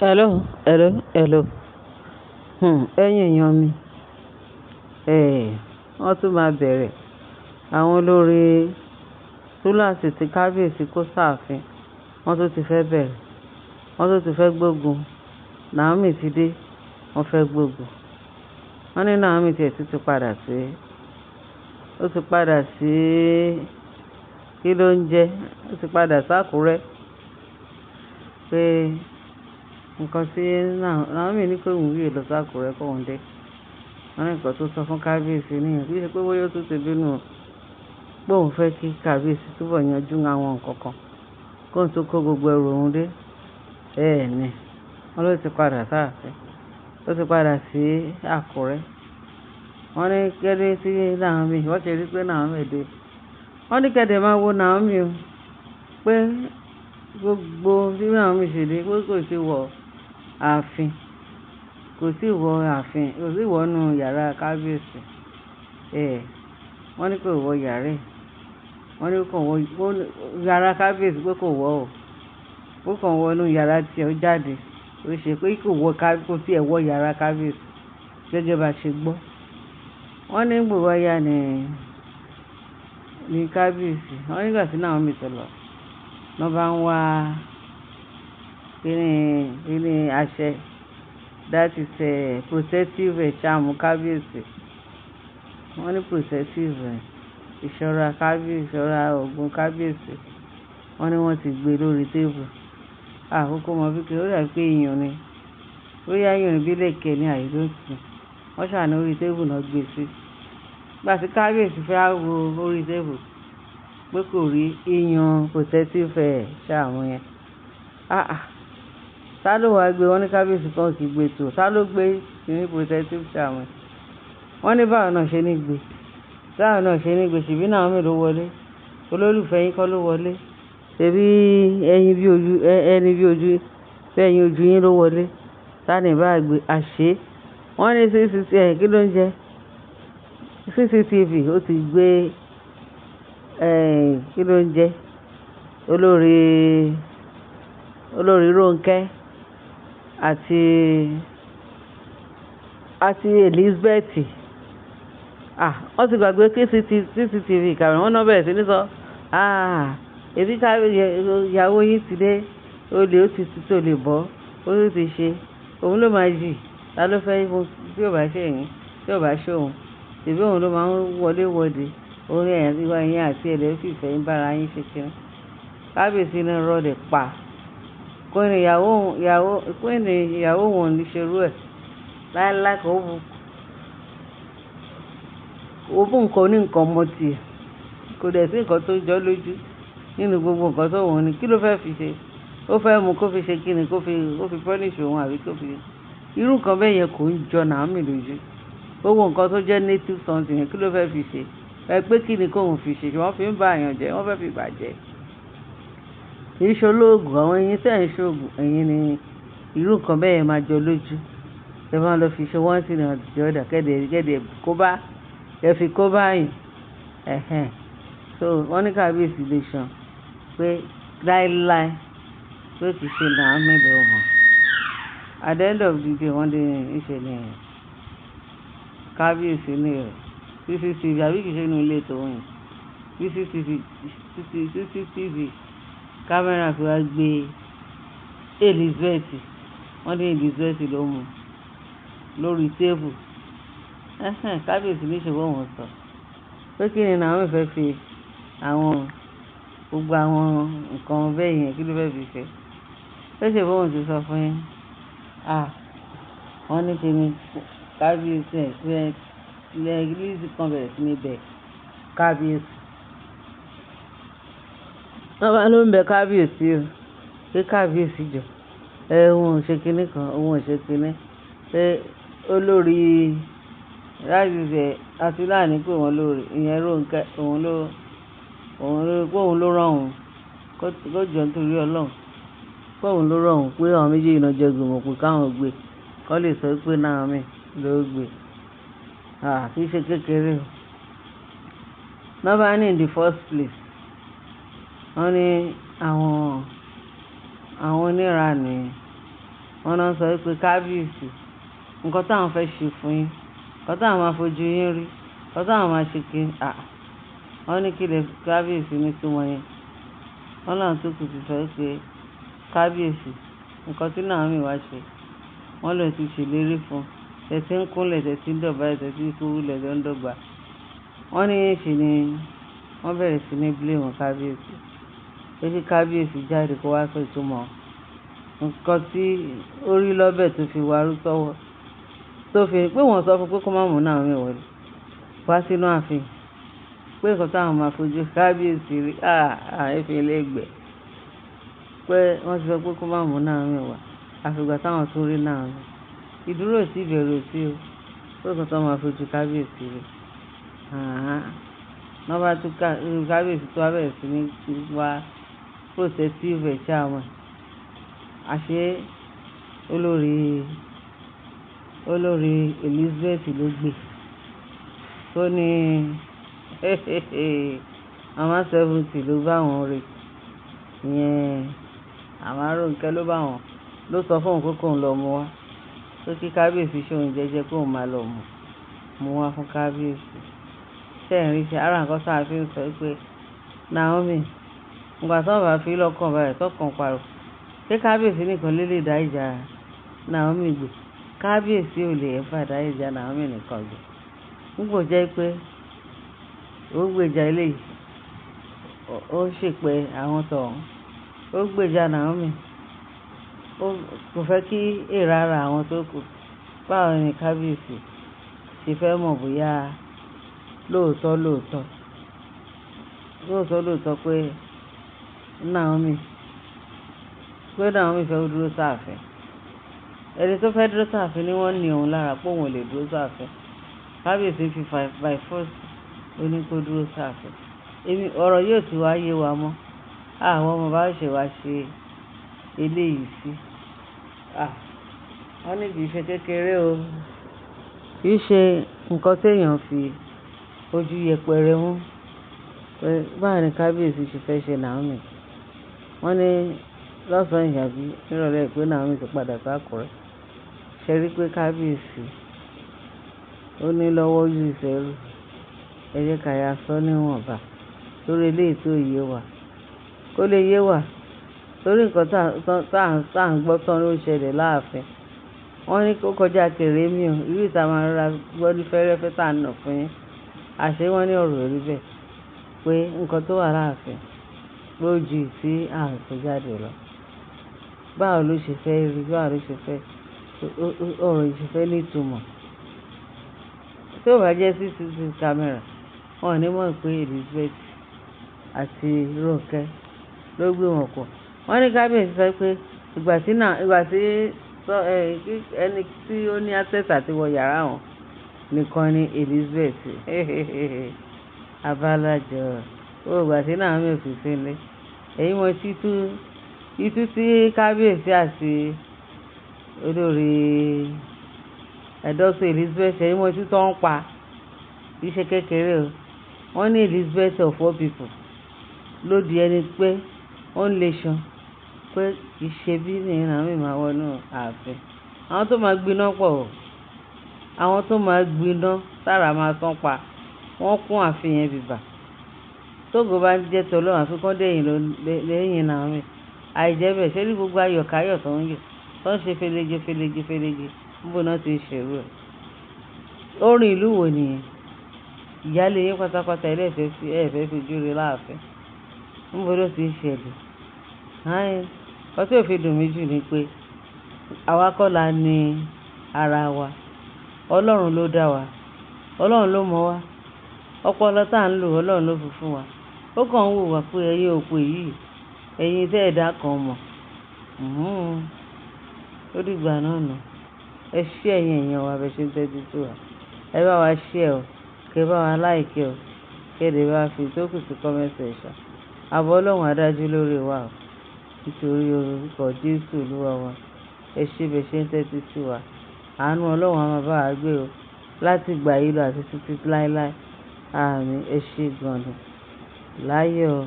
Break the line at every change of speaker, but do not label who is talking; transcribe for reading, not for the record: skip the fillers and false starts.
Hello, hello, hello. Ẹ̀yin èèyàn mi. Eh, wọ́n tún máa bẹ̀rẹ̀. Àwọn olórí túláàsì tí kábíyèsí kó sáàfin, wọ́n tún ti fẹ́ bẹ̀rẹ̀. Wọ́n tún ti fẹ́ gbógun. Naomi ti dé, wọ́n fẹ́ gbógun. Wọ́n ní Naomi tiẹ̀ tún ti padà sí, ó ti padà sí, kí ló ń jẹ́? Ó ti padà sí Àkúrẹ́. Pé nǹkan tí Naomi ní pé òun yóò lọ sí Àkúrẹ́ kó òun dé. Wọ́n ní nǹkan tó sọ fún kábíyèsí nìyẹn. Kì í ṣe pé bóyá ó tún ti bínú o. Pé òun fẹ́ kí kábíyèsí túbọ̀ yanjú àwọn nǹkan kan. Kó n tó kó gbogbo ẹrù òun dé. Bẹ́ẹ̀ ni. Wọ́n ló ti padà sáàfin. Ó ti padà sí Àkúrẹ́. Wọ́n ní kété tí Naomi, wọ́n ṣe rí pé Naomi dé. Wọ́n ní kẹ́dẹ̀ máa wo Naomi o. Pé gbogbo bí Naomi ṣe dé, pé kò sì wọ ààfin. Kò sì wọ ààfin, kò sì wọ inú yàrá kábíyèsí. Eh, wọ́n ní kò wọ yàrá ẹ̀. Wọ́n ní kò wọ, yàrá kábíyèsí pé kò wọ̀ o. Ó kàn wọ inú yàrá tí ó jáde. Ó ṣe pé kò wọ ká, kò tí ẹ wọ yàrá kábíyèsí. Gẹ́gẹ́ bá ṣe gbọ́. Wọ́n ní gbogbo ọ̀yà ní kábíyèsí. Wọ́n nígbà tí Naomi ti lọ, lọ́ bá ń wá kíni àṣẹ. That is a protective charm kábíyèsí. Wọ́n ní protective ìṣọ́ra kábíyèsí, ìṣọ́ra ògùn kábíyèsí. Wọ́n ní wọ́n ti gbé lórí table. Àkókò mọ̀ bí kí ó dà pé iyùn ni. Bóyá iyùn bí ìlẹ̀kẹ̀ ni I don't know. Wọ́n ṣà ní orí table náà gbé sí. Ìgbà tí kábíyèsí fẹ́ wo orí table pé kò rí iyùn protective charm yẹn. Ah ah. Ta ló wá gbé? Wọ́n ní kábíyèsí kan kì í gbé tó. Ta ló gbé kíní protective charm yẹn? Wọ́n ní báwo náà ṣe ní gbé. Báwo náà ṣe ní gbé. Ṣèbí Naomi ló wọlé. Olólùfẹ́ yín kọ́ ló wọlé. Ṣèbí ẹyin bí ojú, ẹni bí ojú, bí ẹyin ojú yín ló wọlé. Ta ni bá gbé? Àṣé. Wọ́n ní CCTV, kí ló ń jẹ́? CCTV ó ti gbé, kí ló ń jẹ́? Olórí Ronke àti Elizabeth. Ah, wọ́n ti gbàgbé CCTV camera. Wọ́n náà bẹ̀rẹ̀ sí ní sọ, "Ah, ẹbí ká ìyàwó yín ti dé. Olè ó ti tó lè bọ́. Ó sì ti ṣe. Òun ló máa jì. Ta ló fẹ́ tí ò bá ṣe ẹ̀yìn, tí ò bá ṣe òun. Ṣèbí òun ló máa ń wọlé wọde. Orí ẹ̀yin àti ẹ̀ lè fìfẹ́ ń bá ara yín ṣe kíni." Kábíyèsí ní irọ́ lè pa. Queen ìyàwó, ìyàwó, Queen ìyàwó òun ò ní ṣe irú ẹ̀. Láíláí kò wù. Ó mú nǹkan oní nǹkan mọ́ ti ẹ̀. Kò dẹ̀ sí nǹkan tó jọ́ lójú nínú gbogbo nǹkan tó wù ní. Kí ló fẹ́ fi ṣe? Ó fẹ́ mú kó fi ṣe kíni, kó fi punish òun àbí kó fi. Irú nǹkan bẹ́ẹ̀ yẹn kò ń jọ Naomi lójú. Gbogbo nǹkan tó jẹ́ native something yẹn, kí ló fẹ́ fi ṣe? Ẹ pé kí ni kó ń fi ṣe? Wọ́n fi ń bá èèyàn jẹ́, wọ́n fẹ́ fi bàjẹ́. Kì í ṣe olóògùn, àwọn ẹyin tí ẹ̀ ń ṣe ògùn, ẹ̀yin ni irú nǹkan bẹ́ẹ̀ yẹn máa jọ lójú. Ẹ máa lọ fi ṣe one thing or the other, kẹ́dẹ̀ kẹ́dẹ̀ kó bá, ẹ fi kó bá yín. Ẹ̀hẹn. So wọ́n ní kábíyèsí lè sàn pé láíláí pé kì í ṣe Naomi ló mọ̀. At the end of the day, wọ́n ní ìṣe ni kábíyèsí ní rẹ̀. CCTV àbí kì í ṣe inú ilé tòun yẹn. CCTV camera fi wá gbé Elizabeth. Wọ́n ní Elizabeth ló mú lórí table. Ẹ̀hẹn, kábíyèsí ní ṣe bó òun sọ. Pé kí ni Naomi fẹ́ fi àwọn gbogbo àwọn nǹkan bẹ́ẹ̀ yẹn, kí ló fẹ́ fi ṣe? Pé ṣe bó òun ti sọ fún yín. Ah, wọ́n ní kí ni kábíyèsí ẹ̀ lẹ́ Lizzy kan bẹ̀rẹ̀ sí ní bẹ kábíyèsí. Wọ́n bá ló ń bẹ kábíyèsí o. Pé kábíyèsí jọ. Ẹ òun ò ṣe kíní kan, òun ò ṣe kíní. Pé olórí láti ṣe àti láàní pé wọ́n lórí. Ìyẹn Ronke, òun ló, pé òun ló rán òun. Kó jọ nítorí Ọlọ́run. Pé òun ló rán òun pé àwọn méjèèjì náà jẹ́ gbìmọ̀ pé káwọn gbé. Kọ́ lè sọ pé Naomi ló gbé. Ah, kì í ṣe kékeré o. Lọ́ bá ní in the first place. Wọ́n ní àwọn oníranù yẹn. Wọ́n náà sọ pé kábíyèsí, nǹkan táwọn fẹ́ ṣe fún yín, nǹkan táwọn máa fojú yín rí, nǹkan táwọn máa ṣe kí, wọ́n ní kí lè kábíyèsí ní sí wọn yẹn. Wọ́n láwọn tó kù ti sọ pé kábíyèsí, nǹkan tí Naomi wá ṣe, wọ́n lè ti ṣèlérí fún un. Tẹ tí ń kúnlẹ̀, tẹ tí ń dọ̀bálẹ̀, tẹ tí ń forúlẹ̀, tẹ ń dọ́gba. Wọ́n ní ṣe ni wọ́n bẹ̀rẹ̀ sí ní blame kábíyèsí. Pé kí kábíyèsí jáde kó wá sọ ìtumọ̀ nǹkan tí ó rí lọ́bẹ̀ tó fi warú sọ́wọ́. Tó fi pé wọ́n sọ fún pé kó má mú Naomi wọlé wá sínú ààfin. Pé nǹkan táwọn máa fojú kábíyèsí rí, ẹ fi lé gbẹ̀. Pé wọ́n ti sọ pé kó má mú Naomi wá. Àfi ìgbà táwọn tó rí Naomi. Ìdúró sí ìbẹ̀rù sí o. Pé nǹkan tó máa fojú kábíyèsí rí. Wọ́n bá tún kábíyèsí tó wá bẹ̀rẹ̀ sí ní wá protective ẹ̀ ṣá wọn. Àṣé olórí Elizabeth ló gbé. Tó ní mama 70 ló bá wọn rè. Ìyẹn Màmá Rónkẹ́ ló bá wọn, ló sọ fún òun pé kóun lọ mú wá. Pé kí kábíyèsí ṣe òun jẹ́jẹ́ kóun máa lọ mú wá fún kábíyèsí. Ṣé ẹ̀ ń rí ṣe? Ara nǹkan tí a fi ń sọ pé Naomi, ìgbà tí wọ́n bá fi lọ́kàn báyìí, tọkàn pariwo. Ṣé kábíyèsí nìkan ló lè dá ìjà Naomi gbé? Kábíyèsí ò lè ever dá ìjà Naomi nìkan gbé. Nígbò jẹ́ pé ó gbèjà eléyìí, ó ṣèpè àwọn tọ̀hún. Ó gbèjà Naomi. Ó kò fẹ́ kí èèrà ara àwọn tó kù. Báwo ni kábíyèsí ṣe fẹ́ mọ̀ bóyá lóòótọ́ lóòótọ́, lóòótọ́ lóòótọ́ pé Naomi fẹ́ dúró sáàfin. Ẹni tó fẹ́ dúró sáàfin ni wọ́n ní òun lára pé òun ò lè dúró sáàfin. Kábíyèsí fi by force ó ní kó dúró sáàfin. Èmi ọ̀rọ̀ yóò ti wá yé wa mọ́. Àwọn ọmọ bá ṣe wá ṣe eléyìí sí. Wọ́n ní kì í ṣe kékeré o. Kì í ṣe nǹkan tí èèyàn fi ojú yẹpẹrẹ mú. Pé báwo ni kábíyèsí ṣe fẹ́ ṣe Naomi. Wọ́n ní lọ́sàn-án yìí àbí nírọ̀lẹ́ pé Naomi ti padà sí Àkúrẹ́. Ṣé rí pé kábíyèsí ó ní lọ́wọ́ ju ìṣẹ́rù. Ẹ jẹ́ ká yá sọ níwọ̀nba torí eléyìí tó yé wa. Kó lè yé wa torí nǹkan tá à ń gbọ́ tán ló ń ṣẹlẹ̀ láàfin. Wọ́n ní kó kọjá kèrèmí o. Irú ìta máa ń ra gbọ́ ní fẹ́rẹ́fẹ́ tá ń nà fún yín. Àṣé wọ́n ní ọ̀rọ̀ rí bẹ́ẹ̀ pé nǹkan tó wà láàfin ló ju tí à ń sọ jáde lọ. Báwo ló ṣe fẹ́ rí? Báwo ló ṣe fẹ́ ọ̀rọ̀ yìí ṣe fẹ́ ní ìtumọ̀? Tí ó bá jẹ́ CCTV camera, wọ́n ò ní mọ̀ pé Elizabeth àti Rónkẹ́ ló gbé wọn pọ̀. Wọ́n ní kábíyèsí sọ pé ìgbà tí ẹni tí ó ní access àti wọ yàrá wọn nìkan ni Elizabeth. Abálájọ. Ó ìgbà tí Naomi ò fi sí nílé. Ẹ̀yin mọ títú, itú tí kábíyèsí àti olórí Dr. Elizabeth, ẹ̀yin mọ itú tó ń pa. Kì í ṣe kékeré o. Wọ́n ní Elizabeth of all people ló di ẹni pé ó ń le ṣan pé kì í ṣe bí ní Naomi máa wọnú ààfin. Àwọn tó máa gbiná pọ̀ o. Àwọn tó máa gbiná sára máa sán pa. Wọ́n kún ààfin yẹn bìbà. Tógo bá ń jẹ́ ti Ọlọ́run àfi kán dẹ̀yìn lẹ́yìn Naomi. Àìjẹ́bẹ̀ ṣé ní gbogbo ayọ̀káyọ̀ tó ń yọ̀, tó ń ṣe feleje feleje feleje, níbo náà ti ń ṣerú ẹ̀. Orin ìlú wo nìyẹn? Ìyálé yín pátápátá ẹ fẹ́ fi ojú rí láàfin. Níbo ló ti ń ṣẹlẹ̀? Nǹkan tí ó fi dùn mí jù ni pé àwa kọ́ la ní ara wa. Ọlọ́run ló dá wa. Ọlọ́run ló mọ̀ wá. Ọpọlọ tá ń lò, Ọlọ́run ló fi fún wa. Ó kàn ń wò wá pé ẹ̀yin òpè yìí, ẹ̀yin tẹ́ ẹ̀dá kan mọ̀. Ó dìgbà náà nù. Ẹ ṣé ẹ̀yin èèyàn wa bẹ ṣe ń tẹ́tí sí wa. Ẹ bá wa share o, kí ẹ bá wa like o, kí ẹ lè bá fi ìtókù sí comment section. Àbọ̀ Ọlọ́run á dájú lórí wa o. Nítorí orúkọ Jésù Olúwa wa. Ẹ ṣé bẹ ṣe ń tẹ́tí sí wa. Àánú Ọlọ́run á máa bá wa gbé o. Láti ìgbà yìí lọ àti títí láéláé. Àmín. Ẹ ṣé gan ni. Láyọ̀.